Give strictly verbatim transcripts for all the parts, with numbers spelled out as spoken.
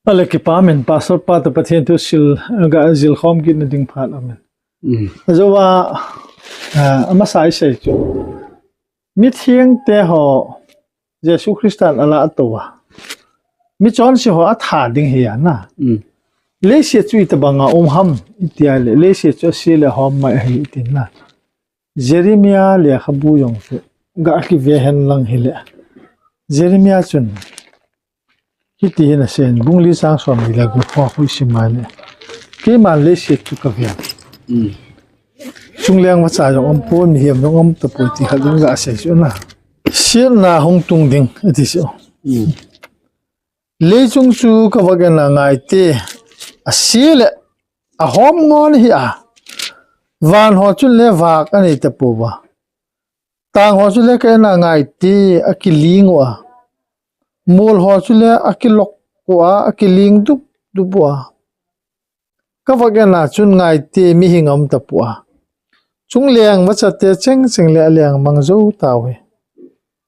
Ale kipa min, Pastor pa ta Pathen thu sil, ga zil khom kit na ding phat amen. Mm. Ajo wa, ah, amasa i sei chu. Mithiang te ho, Jesu Christa ala atowa. Mi chonse ho atha ding hi ana. Mm. Leiset chu itobanga um ham, itia le, leiset chu ase le hom mai hi itin na. Jeremiah lekhabu jong chu, ga kive hen lang hile. Jeremiah chun, hiti hin asen, bung li chang som ni le gup ho hui simai le. Keiman leiset chu kaven. Mm. Chungleng vacha jong umpon, mihem jong um tapoi ti khat jong ga sei chu na. Siatna hung tung ding, ati chu. Mm. Leichung chu kavak ena ngaite, ase le, ahom ngon hi a. Van ho chun le vak anei tapouva. Tang ho chu le ka ena ngaite, akiling uva. Mol ho chu le akilok uva, akiling dup dup uva. Kavak ena chun ngaite, mihing aum tapouva. Chungleng vachate chengcheng le aleng mang jou tauve.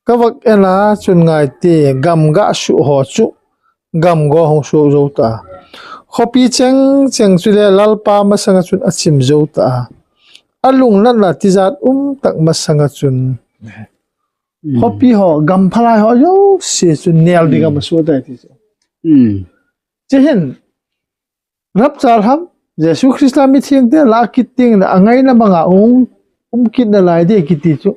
Kavak ena chun ngaite, gam gasuh ho chu, gam go hung suh jou ta. Khopi chengcheng chu le Lalpa masanga chun achim jou ta. Alungnatna tijat um tak masanga chun. Mm. Khopi ho, gam phalai ho, jouse chun nel ding gam asuh tai ti chu. Mm. Chehin, rapture ham, Jesu Christa mithiang te la kit ding na, angaina banga um, um kit nalai de kiti chu.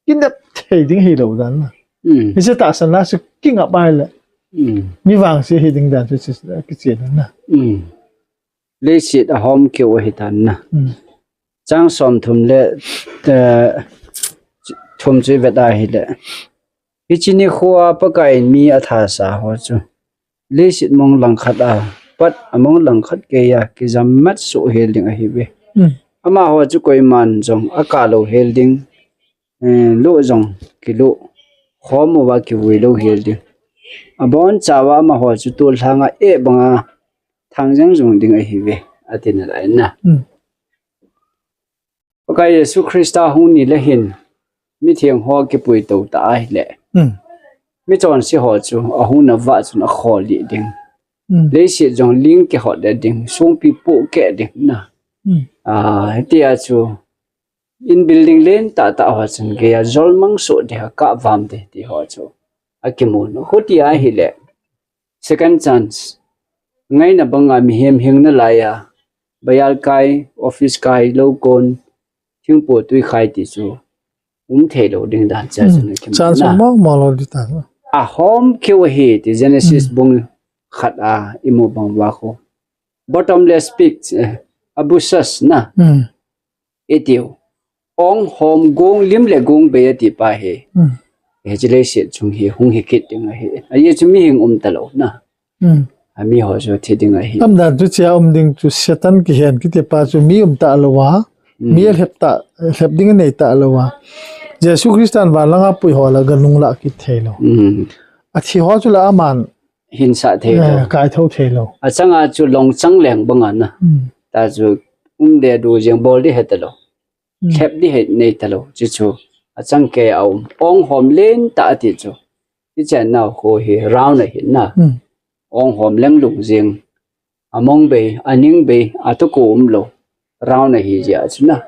Kinep thei ding hilou dan na. Mm. Hiche tahsan la chu kinga pai le. Mm. Mi vangse hi ding dan chu chi, kichen na. Mm. Leiset ahom keu ahi tan na. Mm. Chang som thum le, eh, thum chu i vet a hile. Hiche nikhoa Pakaiyin mi athasa ho chu. Leiset mong langkhat a, pat among langkhat geiya, kijam mat soh hel ding ahiuve. Mm. Amaho chu koiman jong akah lou hel ding, eh, luh jong kiluh, khom uva kivui lou hel ding. Abonchauva amaho chu tol lhanga eh banga thang jeng jong ding ahiuve, ati nalai na. Mm. Pakai Jesu Christa hung ni le hin, mithiang ho kipui tou ta ahile. Mm. Mi chonse ho chu, ahung na va chun akholih ding. Mm. Leiset jong ling kihot le ding, songpi pohkeh ding na. Mm. Ah, hitia chu, in building len tah tah ho chun geiya jolmang soh ding, akah vam ding ti ho chu. Akimun. Huti ahile. Second chance. Ngaina banga mihem hing nalaiya. Bazar kai, office kai, lou kon, thingpo tui khai ti chu. Um thei lou ding dan cha chu na kim. Chance um mong mong lou ding ta. Ahom keu ahi ti Genesis bung khat a imu bang uva khu. Bottomless pit, eh, abusus na. Mm. Itiu. Ong hom gong lim le gong bei ati pa hi. Mm. Hiche leiset chung hi hung hi kit ding ahi. Ajeh chu mihing um talou na. Mm. Ami ho chu thi ding ahi. Tam dan chu chia um ding chu Satan kihen kiti pa chu mi um talou a. Mm. Mi alhep ta, lhep ding anei talou a. Jesu Christan van langa pui ho la ganung la kit thei lou. Mm. Athi ho chu la aman hinsah thei lou. Eh, kaitho thei lou. Achanga chu longchang leng banga na. Mm. Ta chu um le du jeng bol ding he talou. Mm. Lhep ding he nei talou. Chuchu. Achang keiya um. Ong hom len ta ati chu. Ichan nau khu hi round ahi na. Mm. Ong hom leng lung jeng. Among bei, aning bei, atuko um lou. Round ahi jeh a chu na.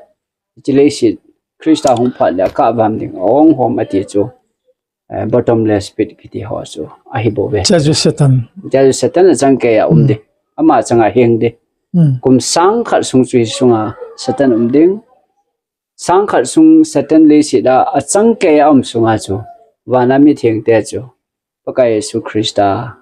Hiche leiset Christa hung phat le akah vam ding. Ong hom ati chu. Eh, bottomless pit kiti ho chu ahi bouve. Jesu Satan. Jesu Satan achang keiya um ding. Ama changa hing ding. Mm. Kum sang khat sung chu hi sunga Satan um ding. Sang khat sung Satan leiset a achang keiya um sunga chu. Vana mithiang te chu. Pakai Jesu Christa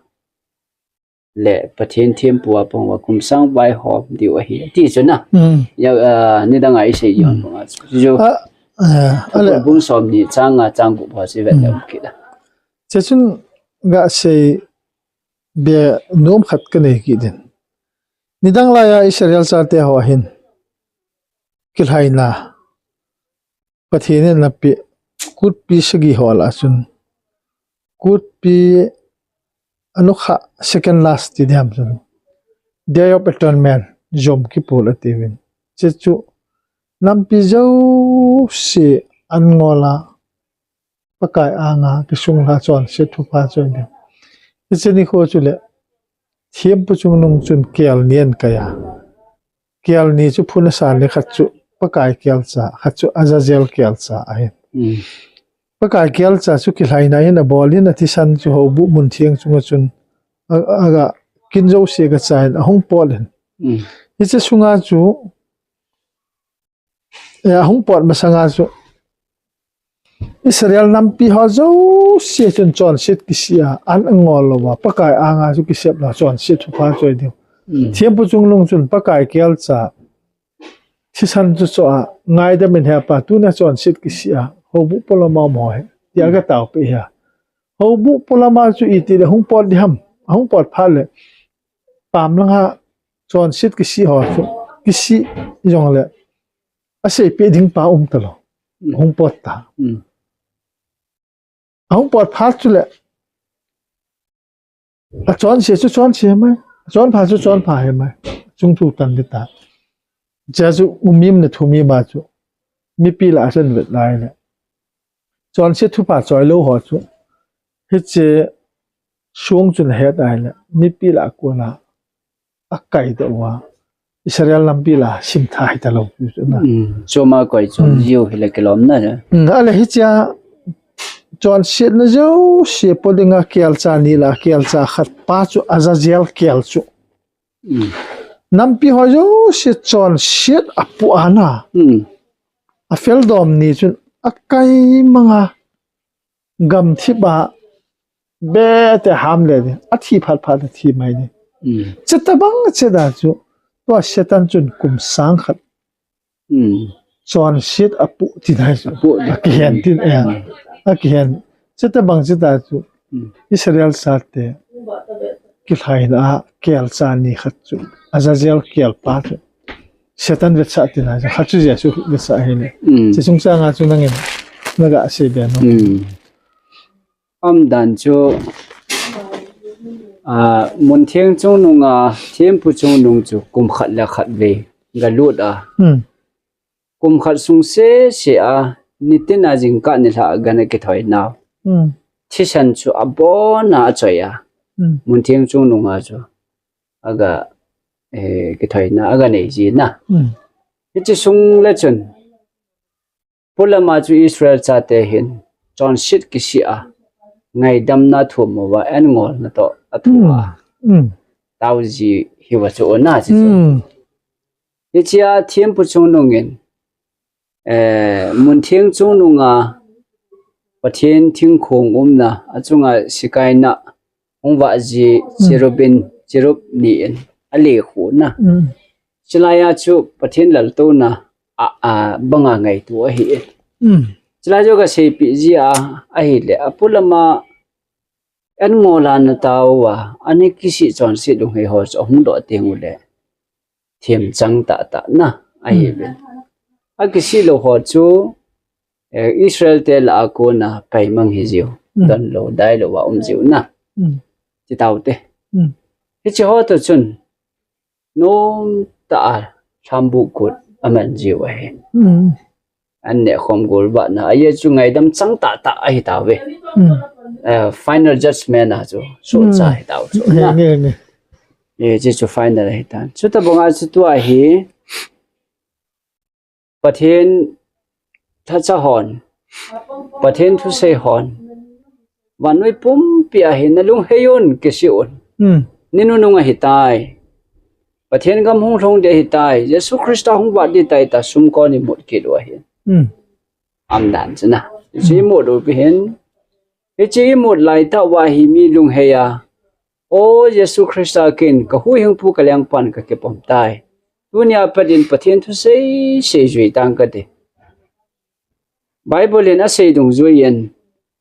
le Pathen thempu a pang uva kum sang vaihom diu ahi. Ti chu na. Mm. Ya, ah, nidanga isei yon banga chu. Chu. Ah, ah, ale. Bung som ni chang nga chang gup ho chu vet le um kit a. Chuchun ga sei be nom khat kanei kit in. Nidang laiya Israel chate ho hin. Kilhaina. Pathen in napeh, kutpi sagi ho lah a chun. Kutpi anukha second last ti diham chun. Day of Atonement, jom kipul atiuvin. Chuchu, nampi jouse an ngol a, Pakai anga, kisung lha chonset thupha choi ding. Hiche nikho chu le, Thempu chungnung chun kel ni ahin kai a. Kel ni chu phun asan le khat chu Pakai kelcha, khat chu Azazel kelcha ahi. Hmm. Pakai kelcha chu kilhaina in abol in athisan chu houbuh mun theng chunga chun a, a, aga kin jouse aga chai in ahung pot in. Hmm. Hiche sunga chu, eh, ahung pot masanga chu Israel nampi ho jouse chun chonset kisih a, an angol louva, Pakai anga chu kisep lou chonset thupha choi ding. Hmm. Thempu chungnung chun Pakai kelcha thisan chu choh a, ngaidam in hepa, tunia chonset kisih a, houbuh polam a um ho hi, tia aga taopeh hi a. Houbuh polam a chu iti le hung pot ding ham, ahung pot phat le, pam langa chonset kisih ho chu, kisih jongle, aseipeh ding pa um talou, hmm, hung pot ta. Hmm. Ahung pot phat chule, achonse chu chonse mai, achonpha chu chonpha hi mai, chungthu tan ding ta. Hiche chu umim le thumim a chu, mipi lah a chun vet lai le, chonset thupha choi lou ho chu, hiche song chun ahet lai le, mipi lah a kona akai doh uva, Israel nampi lah a simtha hita lou chu na. Hmm. Choma koi chom, hmm, jiu hile kilom na. Hmm. Ale hichea chonsetna jouse po dinga kelcha ni lah a kelcha khat pa chu Azazel kel chu. Hmm. Nampi ho jouse chonset apoh a na. Hmm. Afeldom ni chun akai manga gamthip a bete ham le ding, athi phat phat le thi mai ding. Hmm. Chuti bang cheh a chu, tua Satan chun kum sang khat, hmm, chonset apoh tina chu. Apoh ding. Akihen tin, eh. Hmm. Akihen. Chuti bang cheh a chu, hmm, Israel chate kilhaina a kelcha ni khat chu, Azazel kel pa chu, Satan vetsah tina chu, khat chu Jesu vetsah hile. Hmm. Hiche chungchang a chu nangin naga sei be nom. Hmm. Umdan chu, ah, muntheng chungnung a, thempu chungnung chu kum khat le khat vei galut a. Hmm. Kum khat sung sese a, nitin a jingkah nilhah a gana kithoi nau. Hmm. Thisan chu abon a achoi a. Hmm. Muntheng chungnung a chu aga, eh, kithoina aga nei ji na. Hmm. Hiche sung le chun, polam a chu Israel chate hin chonset kisih a, ngaidamna thum uva, an ngolna toh athu a. Hmm. Hmm. Tao ji hiuva chu ona chi chu. Hmm. Hichea thempu chungnung in, eh, muntheng chungnung a Pathen thingkhong umna, achunga Shekinah hung vah ji, hmm, cherubim, cherub ni in alekhuh na. Hmm. Chulai a chu Pathen laltouna a, a, banga ngaito ahi in. Hmm. Chulai chu kaseipeh ji a, ahile, apolam a an ngol a natao a, ana kisih chonset lunghei ho chu ahung doh teng ule, themchang tahtah na ahi ve. Akisih lou ho chu, eh, Israel te lah a kona kaimang hi jiu, hmm, donlou, dailou a um jiu na. Hmm. Ti tao te. Hmm. Hiche ho toh chun, nomtah a lhambuh kut aman jiu ahi. Hmm. An nehkhom golvahna, ajeh chu ngaidam chang tahtah ahi tauve. Hmm. Eh, final judgment a chu, sohcha, hmm, ahi tau chu. Nge, na. Nge, nge. Eh, hiche chu final ahi tan. Chuti banga chu tua hi, Pathen lhacha hon, Pathen thusei hon, vannoi pumpi a hin nalunghei un, kisih un. Hmm. Ni nunung ahitai. Pathen gam hung lhung ding ahitai. Jesu Christa hung vah ding ahitai tia sumkon imut kit u ahin. Hmm. Umdan chu na. Hiche, hmm, imut u pi hin. Hiche imut lai tah uva hi mi lunghei a, O Jesu Christa, ken kahuhhingpu kalengpan kakipom tai. Tunia pat in Pathen thusei sei jui tang kate. Bible in asei dungjui in,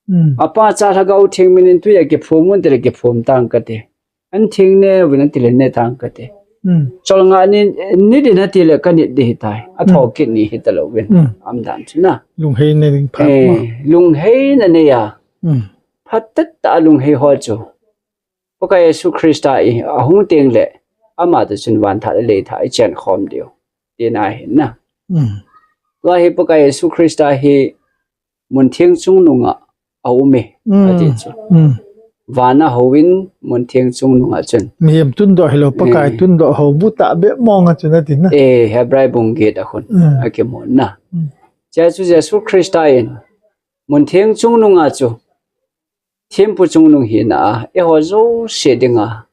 hmm, Apa, Cha, Lhagao Theng min in tuia kiphum un tile kiphum tang kate. An theng ne uvin tile ne tang kate. Hmm. Cholngah ni, nit in tile kanit ding ahitai. Atho, hmm, kit ni hitalouvin. Hmm. Umdan chu na. Lunghei nei ding phat, eh, ma. Lunghei nanei a. Hmm. Phatah tah a lunghei ho chu Pakai Jesu Christa in ahung teng le, ama toh chun van thah le lei thah a ichen khom diu, tina ahi na. Mm. Tua hi Pakai Jesu Christa hi muntheng chungnung a aume, mm, ati chu. Mm. vana houin muntheng chungnunga chun. Mihem tundoh hilou, Pakai Eh. tundoh houbuh tahbeh monga chun ati na. Eh, Hebrai bung get a khun. Mm. Akimun na. Mm. Chea chu Jesu Christa in muntheng chungnunga chu thempu chungnung hina a, eiho jouse dinga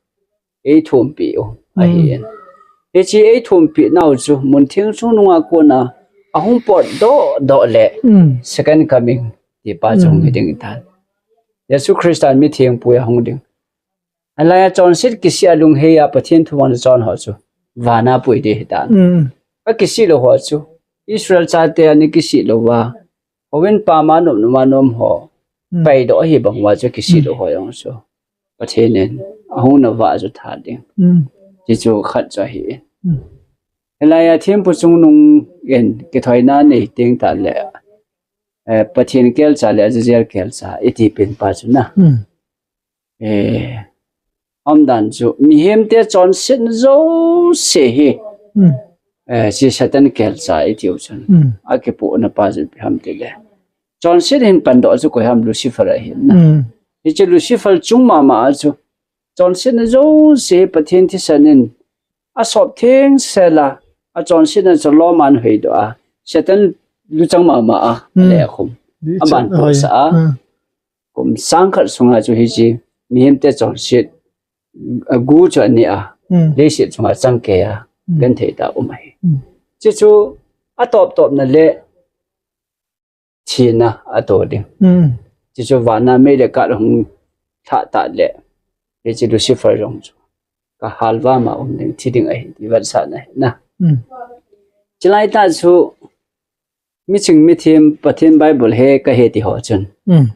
eithumpi u ahi. Mm. Hiche eithumpinau chu muntheng chungnunga kona ahung potdoh doh le Mm. second coming tipa chu Mm. hiding tan. Jesu Christa mithengpu a hung ding. Hilai a chonset kisih a lunghei a Pathen thumang chon ho chu vana pui ding hitan. Mm. Akisih lou ho chu Israel chate ana kisih lou va. Houin pama nom noma nom ho. Mm. Paidoh ahi bang uva chu kisih lou ho jong chu Pathen in ahung nava chu tha ding. Mm. Hichu khat chu ahi. Mm. Hilai a thempu chungnung in kithoina nei teng tah le, eh, Pathen kelcha le Azazel kelcha iti pen pa chu na. Mm. Eh, umdan chu mihemte chonsetna jouse hi. Mm. Eh, hiche Satan kelcha itiu chun. Mm. Akipohna pa chu ipi ham tile. Chonset hin pandoh chu koi ham, Lucifer ahin na. Mm. Hiche Lucifer chung mama a chu chonsetna jouse hi Pathen thisan in asop thengsel a, achonsetna chu lom a ana hoidoh a, Satan luchang mama a, Mm. ale akhum. Di Aban chat hoi. pusa a. Mm. Kum sang khat sunga chu hiche mihemte chonset, a, gu chu ani a, Mm. leiset chunga changkei a, Mm. genthei tah a um ahi. Mm. Hiche chu atop topna le thina ato ding. Mm. Hiche chu vana mei le kath hung lhah tah le, hiche Lucifer jong chu kahalvam a um ding, thi ding ahi ti vetsahna ahi na. Mm. Chulai tah chu miching mithem Pathen Bible he kahe ti ho chun. Mm.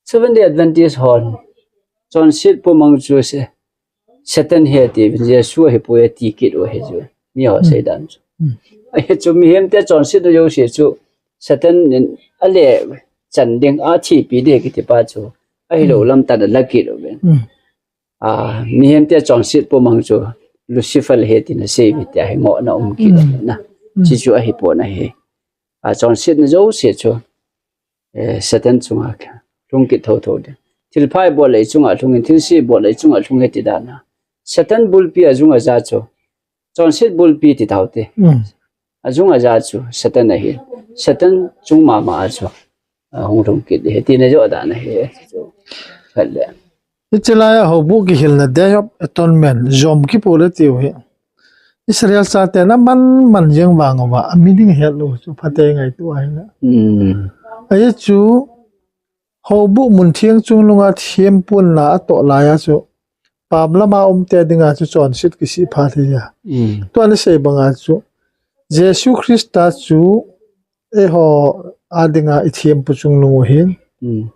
Seventh Day Adventist hon chonset pumang chu se, Satan ahi atiuvin, Jesu ahipoi ati kit u ahi chu. Mi ho Mm. seidan chu. Mm. Ahi chu mihemte chonsetna jouse chu Satan in ale chan ding, athipi ding kiti pa chu. Ahilou Mm. lam tah in ala kit uvin. Mm. A, mihemte chonset pumang chu Lucifer ahi tina asei uve tia hi ngohna um kit Mm. na. Mm. Hiche chu ahipon ahi. A, chonsetna jouse chu, eh, Satan chunga lhung kit thotho ding. Thilpha ibol le ichunga lhung in, thilse ibol le ichunga lhung e ti dan a. Satan bulpi ajung aja chu chonset bulpi ti taute. Mm. Ajung aja chu Satan ahi. Satan chung mama a chu ahung lhung kit ding ahi tina joh dan ahi. Chu khat le. Hiche lai a houbuh kihilna Day of Atonement, Yom Kippur atiu hi. Israel chaten aman man jeng vang uva, ami ding hetlou chu phaten ngaito ahi na. Mm. Ahi chu, houbuh muntheng chungnunga thempu in la atoh lai a chu, pam lama umte dinga chu chonset kisih phat ahi a. Mm. Tua nasei banga chu, Jesu Christa chu eiho a dinga ithempu chungnung u ahin. Mm.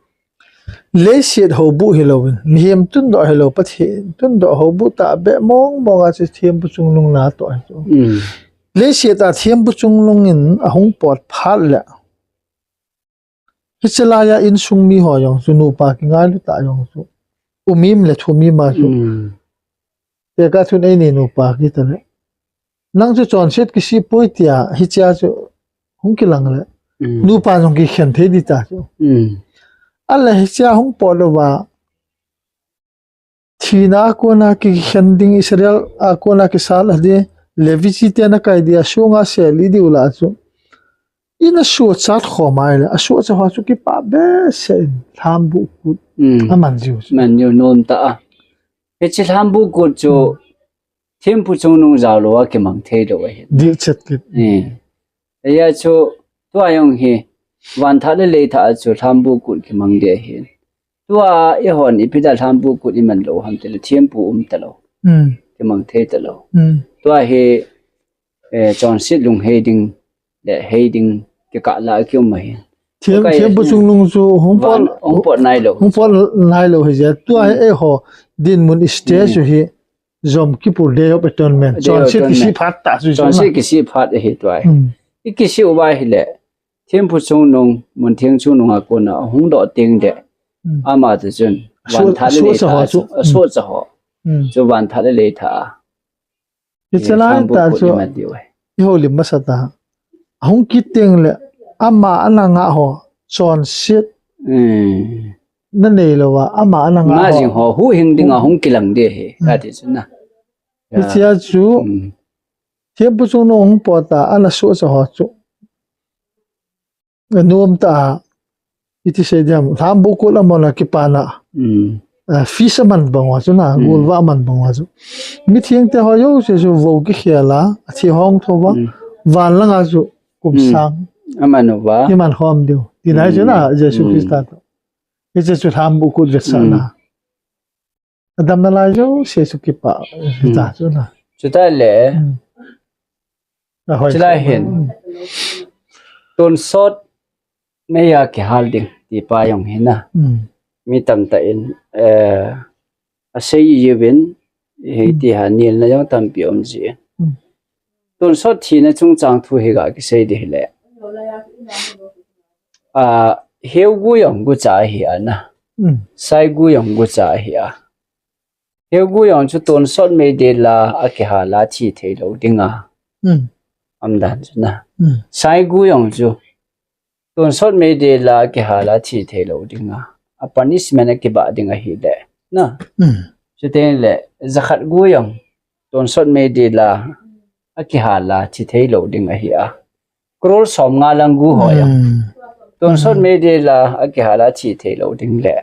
Leiset houbuh hilouvin, mihem tundoh hilou, Pathen tundoh houbuh tahbeh mong monga chu thempu chungnung na atoh ahi chu. Mm. Leiset a thempu chungnung in ahung pot phat le. Hiche lai a insung mi ho jong chu nupa kingailu tah jong chu. Umim le thumim a chu. Mm. Tekah chun eini nupa kiti le. Nang chu chonset kisih poi tia, hichea chu hung kilang le. Mm. Nupa jong kikhen thei ding ta chu. Mm. Ale hichea hung pot louva. Thina a kona kikhen ding Israel a kona kisal a ding, Levi chite ana kai ding a sunga seli diu la chu. Ina suhchat khom a ile, asuhchat ho chu kipah behseh in, lhambuh kut. Mm. Aman jiu chu. Man jiu nom tah a. Hiche lhambuh kut chu, Mm. thempu chungnung jao louva kimang thei lou ahi. Dih chet kit. Eh. Hijeh chun, tua jong hi, van thah le lei thah a chu lhambuh kut kimang ding ahi. Tua eihon ipi dia lhambuh kut iman lou ham tile thempu um talou. Mm. Kimang thei talou. Mm. Tua hi, eh, chonset lunghei ding, le hei ding, kikah lah a kium ahi. Thempu chungnung chu hung pot, hung pot nailou. Hung pot nailou hijeh. Tua hi Mm. eiho, dinmun stage Mm. chu hi, Yom Kippur, Day of Atonement. Day of Atonement. Chonset kisih phat tah chu. Chonset kisih phat ahi tua hi. Mm. Ikisih uva ahile, thempu chungnung, muntheng chungnung a kona, ahung doh teng le. Mm. Ama toh chun, van thah le lei thah a chu, asuhchat ho. Mm. Chu van thah le lei thah a. Hiche lai tah chu, ihoulim masa ta. Ahung kit teng le, ama ana ngah ho, chonset. Mm. na nei lou a, ama ana nga ho. Nga jing ho, huhhing dinga hung kilang ding ahi, Hmm. kati chu na. Hichea chu, Hmm. thempu chungnung hung pot a, ana sohcha ho chu. Anom tah a, iti sei diham, lhambu kut a mona kipana. Hmm. Ah, fish a man bang uva chu na, Hmm. golvah a man bang uva chu. Mithengte ho jouse chu vou kikhel a, athi hung thou va, Hmm. van langa chu kum Hmm. sang. Aman uva. Iman khom diu. Tina chu na, Hmm. Jesu Hmm. Christa toh. Hiche chu lhambu kut vetsahna. Hmm. Adamna lai jouse chu kipah Hmm. ta chu na. Chutah le, Hmm. Ahoi. Chulai hin. Hmm. Tonsot meiya kihal ding, ti pa jong hi na. Hmm. Mi tamtah in, eh, asei jiuvin, hiti Hmm. ha, nilna jong tampi um jin. Hmm. Tonsot thina chungchang thu hi ga kisei ding hile. Ah, heugu jong gucha ahi a na. Hmm. Saigu jong gucha ahi a. Heugu jong chu tonsot meidil a akihal a thi thei lou ding a. Hmm. Umdan chu na. Hmm. Saigu jong chu tonsot meidil a akihal a thi thei lou ding a. A punishment akibah ding ahi le. Na. Hmm. Chuteng le jakhat gu jong tonsot meidil a akihal a thi thei lou ding ahi a. Crore som nga lang gu ho jong. Hmm. Tonsot Hmm. meidil a akihal a thi thei lou ding le.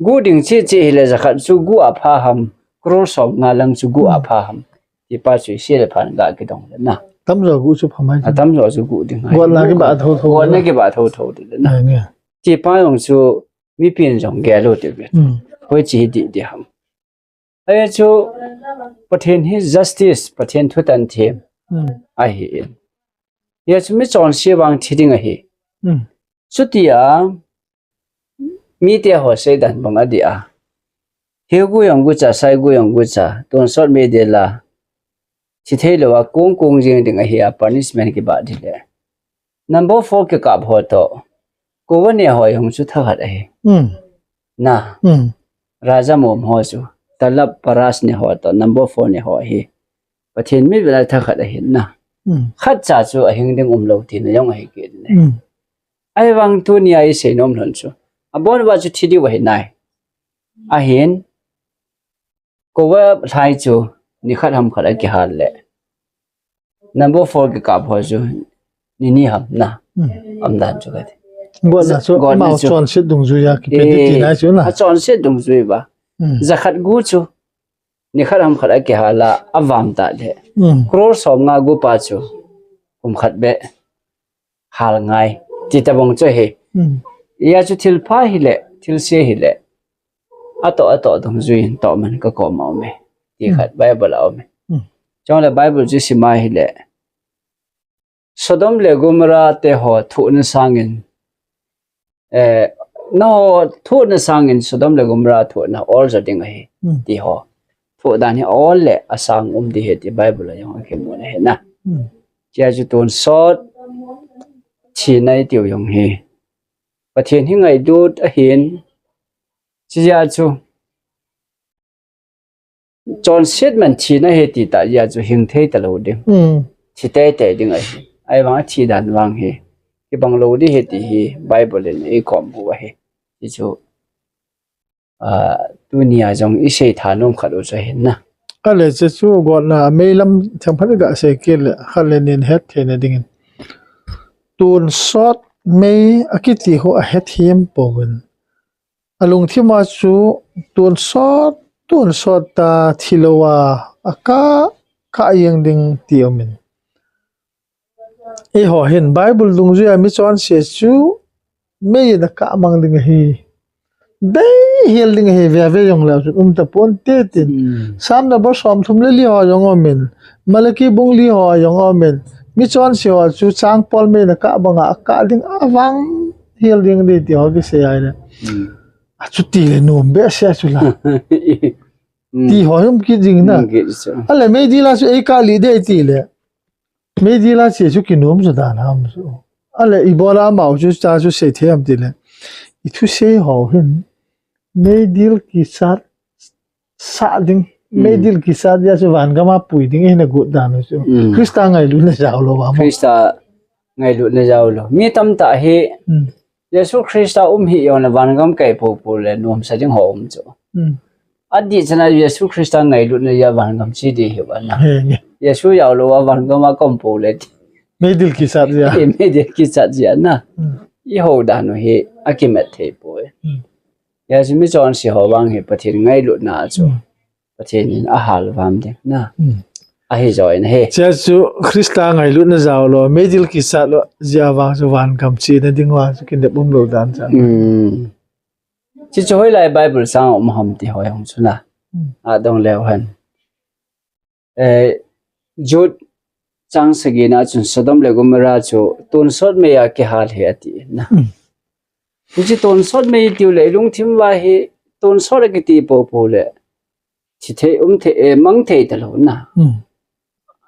Gu ding chi chi hile jakhat chu gu a pha ham, crore som nga lang chu gu a Hmm. pha ham. Ti pa chu isi le phan ga kidong le na. Tamjo gu chu pha mai. Atamjo chu gu ding. Gotna kibah thotho. Gotna kibah thotho le na. Ai nge. Ti pa jong chu mipin jong gel u ti ve. Hmm. Hoiche hi dih dih ham. Ahi chu Pathen hi justice, Pathen thutan them. Hmm. Ahi in. Hia chu michonse vang thi ding ahi. Hmm. Chutia, mite ho seidan bang adih a. Heugu jong gucha, saigu jong gucha, tonsot meidil a thi thei lou a kong kong jing ding ahi a punishment kibah ding le. Number four kikap ho toh. Kouva ne ho jong chu thakhat ahi. Hmm. Na. Hmm. Raja mom ho chu. Talab paras ne ho toh. Number four ne ho ahi. Pathen mi vela thakhat ahi na. Hmm. Khatcha chu ahing ding umlou tina jong ahi kit ne. Hmm. Ahivang tunia isei nom lhon chu. Abon uva chu thi diu ahi nai. Ahin. Kouva lhai chu nikhat hamkhat akihal le. Number four kikap ho chu nini ham na. Hmm. Umdan chu kati. Gotna chu, gotna amau chu. Chonset dungjui a kipe ding tina chu na. Achonset dungjui ba. Hmm. Jakhat gu chu. Nikhat hamkhat akihal a avam ta le. Hmm. Crore som nga gu pa chu. Kum khat beh. Hal ngai. Ti tabang chu ahi. Hmm. Hia chu thilpha hile, thilse hile. Atoh, atoh dungjui in toh man ka kom a um e. Ti Hmm. khat Bible a um e. Hmm. Chule Bible chu sim a hile. Sodom le Gomorrah te ho thohna sangin. Eh, nangho thohna sangin Sodom le Gomorrah thohna ol jo ding ahi. Hmm. Ti ho. Thoh dan hi ol le asang um ding ahi ti Bible a jong akimun ahi na. Hmm. Chea chu tonsot thina itiu jong hi. Pathen hi ngailut ahin. Chea chu. Chonset man thina ahi ti ta jeh a chu hing thei talou ding. Hmm. Thi teitei ding ahi. Ahivang athi dan vang hi. Kibang lou ding ahi ti hi Bible in eikom u ahi. Ti chu, ah, tunia jong isei thanom khat u chu ahi na. Ale chu chu gotna mei lam themkhat iga sei kit le, khat le ni in het theina dingin. Tonsot mei akiti ho ahethem pouvin. Alungthim a chu tonsot, tonsot a thilou a, akah, kah jeng ding ti aumin. Eiho hin Bible dungjui a michonse chu mei in akah mang ding ahi. Deihel ding ahi, veve jongleu chun um tapon te tin. Hmm. Psalm number somthum le li ho jong aumin. Malachi bung li ho jong aumin. Michonse ho chu changpol mei in akah banga akah ding avang hel ding ahi ti ho kisei ahile. Hmm. Achuti le nom behseh chu la. Hmm. Ti ho um kit jing na. Hmm, kit chu. Ale meidil a chu eikah lih ding ti le. Meidil a che chu kinom chu dan ham chu. Ale ibola amau chu cha chu sei thei ham ti le. Ithusei ho hin. Meidil kichat sah ding. Hmm. Meidil kichat jeh a chu van gam a pui ding hina got dan chu. Hmm. Christa ngailutna jaolou va mo. Christa ngailutna jaolou. Mi tamtah hi Hmm. Jesu Christa um hih jongle vangam kai popo le nomsa ding ho um chu. Hmm. Adih chana Jesu Christa ngailutna jeh a vangam che ding ahi uva na. He, he. Jesu jaolouva vangam a kaum pou le ti. Meidil kisat jeh a. He, meidil kisat jeh a na. Hmm. Ihou dan u hi akimat thei poi. Hmm. Hijeh chun michonse ho vang hi Pathen ngailutna chu. Hmm. Pathen in ahal vam ding na. Hmm. Ahi joi na hi. Hijeh chun Christa ngailutna jaolou, meidil kisat lou jeh a vang chu vangam chena ding vang chu kinep umlou dan cha. Hmm. Hichu hoilai Bible chang a um ham ti ho jong chu na. Hmm. Adong leu hen. Eh, Jude chang sagi na chun Sodom le Gomorrah chu tonsot mei a kihal ahi ati na. Hmm. Hichu tonsot mei tiu le lungthim uva hi tonsot akiti popo le. Thi thei, um thei, eh, mang thei talou na. Hmm.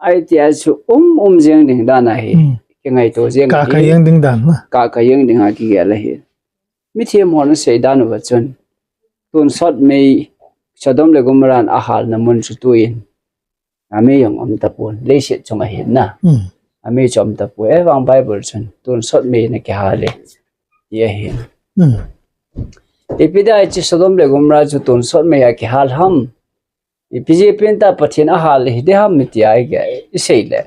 Ahi tia chu um, um jeng ding dan ahi. Hmm. Kingaito jeng. Kaka jeng ding dan na. Kaka jeng ding a kigel ahi. Mithem hon asei dan uva chun. Tonsot mei Sodom le Gomorrah in ahalna mun chu tuin. Amei jong um tapon. Leiset chunga hin na. Hmm. Amei chu um tapon. Ahivang Bible chun. Tonsot mei in akihal e. Ti ahi. Hmm. Ipi dia chu Sodom le Gomorrah chu tonsot mei a kihal ham. Ipi jeh pen ta Pathen ahal hi ding ham iti a i, isei le.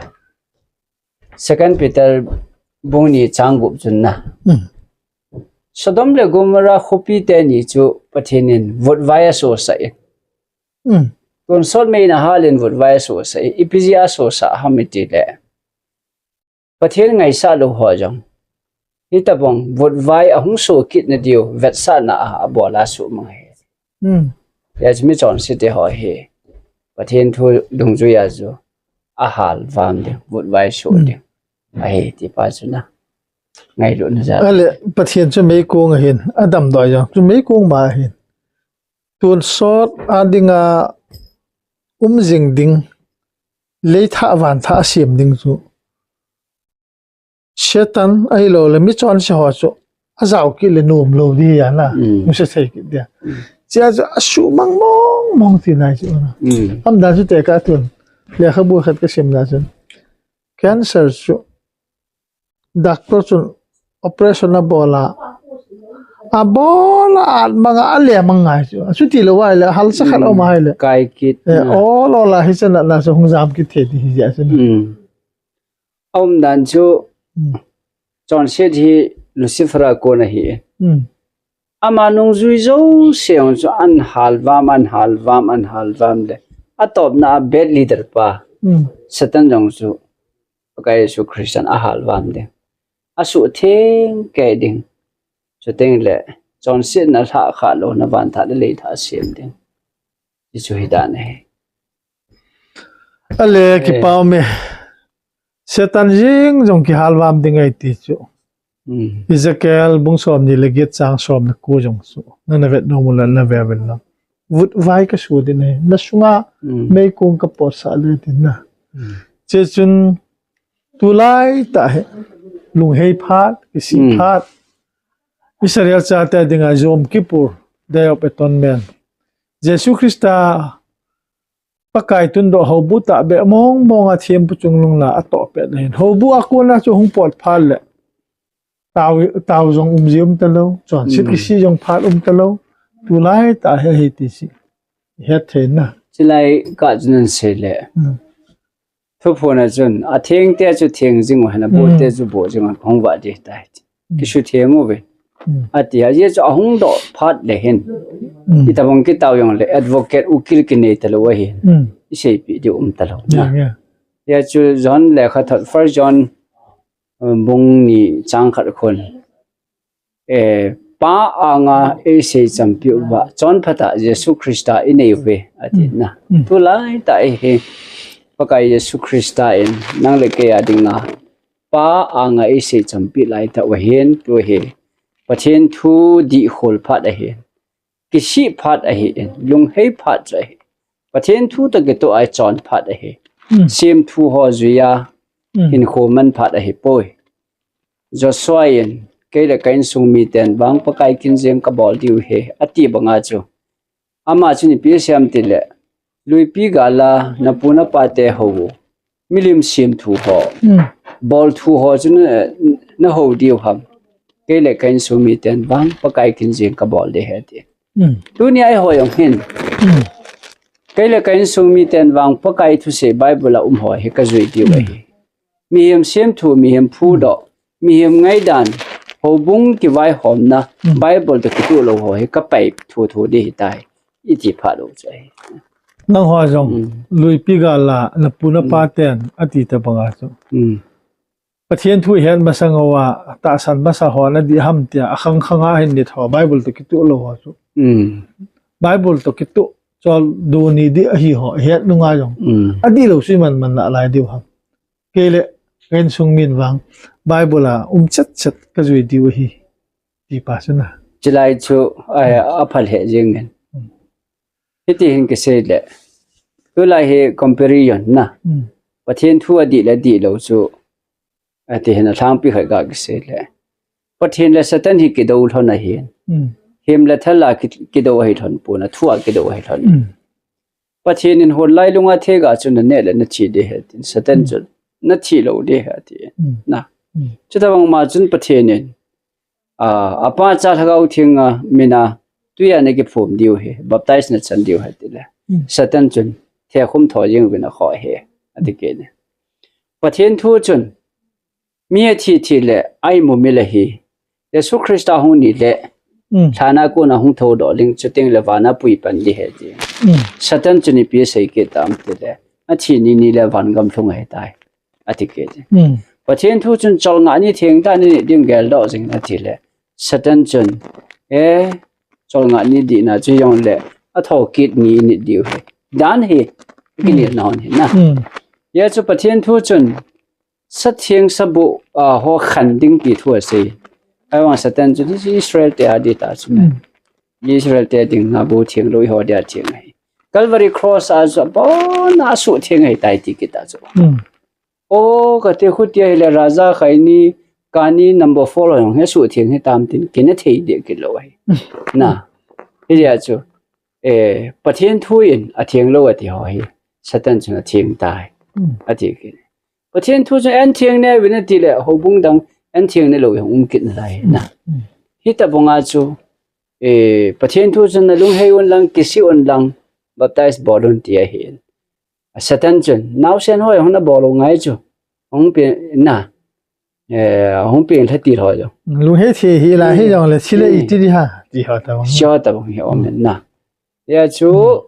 Second Peter bung ni chang gup chun na. Hmm. Sodom le Gomorrah khopi teni chu Pathen in vutvai asosah in. Hmm. Tonsot mei in ahal in vutvai asosah in. Ipi jeh a asosah ham iti le. Pathen ngaisah lou ho jong. Hitabang vutvai ahung so kit na diu vetsahna a abol a suhmang ahi. Hmm. Hijeh chun michonse te ho hi. Pathen thu dungjui a chu ahal vam ding, vutvai so ding. Hmm. Ahi ti pa chu na. Ngailutna jal. Ale, Pathen chu meikong ahin, adamdoi jong chu meikong ma ahin. Tonsot a dinga um jing ding, leithah vanthah asem ding chu. Satan ahilou le michonse ho chu ajao kit le nomlou ding ahi na. Mm. Nuse thei kit ding. Mm. Hijeh chun asuhmang mong mong tina chu na. Mm. Aumdan chu tekah tun. Lekhabu khat kasimna chun. Cancer chu. Doctor chun operation abol a. Abol a, amang a, alemang ngai chu. Chuti lou ahile, halsa khat aum ahile. Kai kit. Eh, ol ol a hichan natna chu hung jam kit thei ding ahi jeh chun. Mm. Aumdan chu, hmm, chonset hi Lucifer a kon ahi. Hmm. Ama nungjui jouse jong chu ahin halvam, ahin halvam, ahin halvam le. Atopna a bad leader pa. Hmm. Satan jong chu Pakai Jesu Christan ahalvam ding. Asuhtheng kei ding. Chuteng le, chonsetna lhah khah louna vanthah le leithah asem ding. Hichu hi dan ahi. Ale, eh, kipa um e. Satan jeng jong kihalvam ding ahi ti chu. Hmm. Ezekiel bung somni le get chang som le ko jong chu. Nana vet nom uleh nave uvin lang. Vutvai kaso ding ahi. Nasunga, hmm, meikong kapotsah le tin na. Hmm. Hichun tulai tah hi. Lunghei phat, kisih, hmm, phat. Israel chate dinga Yom Kippur, Day of Atonement. Jesu Christa Pakai tundoh houbu tahbeh mong mong a thempu chungnung la atoh pet ahin. Houbu a kona chu hung pot phat le. Tao, tao jong um ji um talou. Chonset, hmm, kisih jong phat um talou. Tulai tah hi ahi ti chu. Het thei na. Chulai kah chun asei le. Hmm. Thuphon a chun, atheng te chu theng jing uhen, aboh te, hmm, chu boh jing uhen, hung vah ding tai. Hmm. Kisutheng uve. Hmm. Ati a, hijeh chu ahung doh phat le hin. Hmm. Itobang kitao jong le advocate ukil kinei talou ahin. Hmm. Iseipeh diu um talou. Yeah, na. Yeah. Hijeh chu John lekhathot, First John, um, bung ni chang khat khun. Eh, Pa anga eisei champi uva, chonphat a Jesu Christa inei uve, ati, mm, na. Mm. Tulai tah hi, Pakai Jesu Christa in, nang le kei a dinga, Pa anga eisei champi lai tah uva hin, tu hi, Pathen thu dih khol phat ahi. Kisih phat ahi in, lunghei phat chu ahi. Pathen thu toh kitoh a ichon phat ahi. Hmm. Semthu ho jui a, hmm, hinkho man phat ahipoi. Joshua in, kei le ka insung miten vang Pakai kin jeng kabol diu ahi, ati banga chu. Ama chun ipi asei em tile, luipi gal a, napu napa te hou u. Milim semthu ho. Hmm. Bolthu ho chu na, nahou diu ham. Kei le ka insung miten vang Pakai kin jing kabol ding ahi ati. Tunia eiho jong hin, kei le ka insung miten vang Pakai thusei Bible a um ho hi kajui diu ahi. Mihem semthu, mihem phudoh, mihem ngaidan, houbung kivaihomna, Bible toh kitoh lou ho hi kapai thuthu ding ahitai, iti phat lou chu ahi. Nangho jong, luipi gal a napu napa ten ati tobanga chu, Pathen thu ihet masang uva, tahsan masa ho nadih ham tia akhang khang a hin nit ho, Bible toh kitoh lou ho chu, Bible toh kitoh choldo ni ding ahi ho ihet nunga jong, adihlou chu iman man nalai diu ham? Kei le ka insung min vang Bible a um chetchet kajui diu ahi, tipa chu na. Chulai chu aphal heh jengin, hiti hin kisei le, tulai hi comparison na, Pathen thu adih le adihlou chu, ati hin alhangpi khat ga kisei le, Pathen le Satan hi kidou lhon ahin, hem le thal a kidou ahi lhon pon, athu a kidou ahi lhon. Pathen in hon lailunga theiga chu naneh le nathi ding ahi tin, Satan chun nathi lou ding ahi ati. Chutobang ma chun Pathen in apa, Cha, Lhagao Theng a min a tui a nakiphum diu ahi, baptize nachan diu ahi tile, Satan chun thekhum tho jeng uvin akhoh ahi, ati kit e. Pathen thu chun mi athi thi le a imumil ahi, Jesu Christa hung ni le lhan a kona hung thoudoh ding, chuteng le van a pui pan ding ahi ti. Satan chun ipi asei kit tam tile, athi ni ni le van gamlhung ahitai, ati kit e. Pathen thu chun cholngah ni thengtah a nanit ding geldoh jing in ati le, Satan chun, e, cholngah ni dihna chu jongle athokit ni init diu ahi, dan hi kinitna hon hi na. Hijeh chun Pathen thu chun satheng saboh ho khen ding ti thu asei. Ahivang Satan chun hiche Israel te a ding ta chu, Israel te dinga bou thenglou, eiho dia theng ahi. Calvary cross a chu abona asuhtheng ahitai ti kit ta chu, o, kati, khutia hile Raja Khaini, Kani number four ho jong hi asuhtheng hitam tin kina thei deh kit lou ahi. Hijeh chun Pathen thu in athenglou ati ho hi Satan chun atheng tai, ati kit. Pathen thu chun an theng ne uvin ati le, houbung dang an theng ne lou jong um kit nalai na. Hitobanga chu Pathen thu chun nalunghei un lang, kisih un lang, baptize bol un ti ahin, Satan chun naosen ho jong nabol u ngai chu, hung peng lha til ho jong, lunghei thei hih lai hijongle thi le iti ding ham ti ho tobang, hiche ho tobang hi um in na. Hijeh chun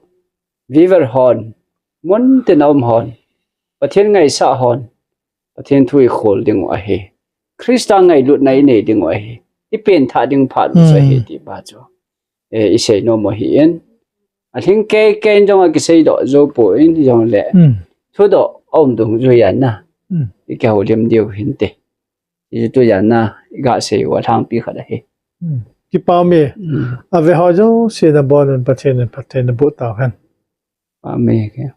viewer hon, mun tina um hon, Pathen ngaisah hon, Pathen thu ikhol dingu ahi, Christa ngailutna inei dingu ahi, ipenthah ding phat u chu ahi tipa chu isei nom u ahin, alhing keikei in jong akiseidoh jou poi, hijongle thudoh aum dungjui a na, ikihoulim diu hinte. Hiche tujan a iga sei u alhangpi khat ahi. Kipa ume. Ave ho jouse nabon un Pathen in phatthei naboh tau hen. Amen.